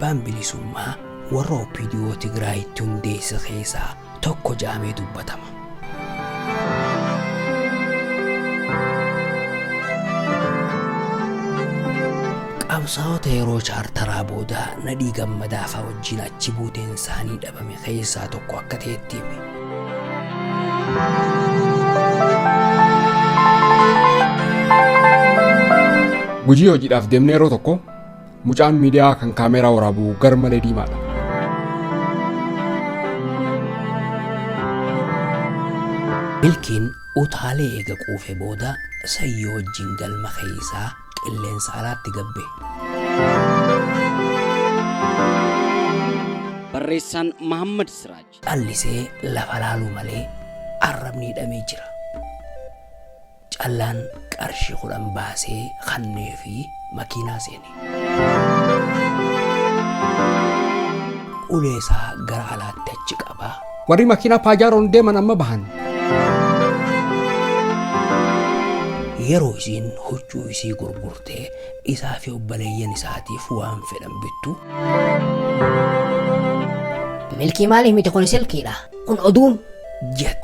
Abbaan bilisummaa warra OPDO Tigraayitti hundeesse keessaa tokko ja'amee dubbatama. Qabsaa'ota yeroo chaartaraa booda Nadhii Gammadaa faa wajjin achi buuteen isaanii dhabame keessaa tokko akka ta'etti hime. Gujii hojiidhaaf deemnee yeroo tokko mucaan miidiyaa kan kaameeraa waraabu gar malee diimaadha. Milkiin utaalee eega quufe booda Sayyoo wajjin galma keessaa qilleensa alaatti gabbe. Barreessaan Mahaammad Siraaj. Callisee lafa laaluu malee arrabni hidhamee jira. Callaan qarshii 10 baasee kanneefii makiinaa seene. Ulee isaa gara alaatti achi qabaa. Warri makiinaa Paajaaroon deeman amma bahan. Yeroo isiin huccuu isii gurgurtee isaa fi obboleeyyan isaatiif waan fedhan bittu. Milkii maaliif miti kun silkiidha. Kun oduun. Jette.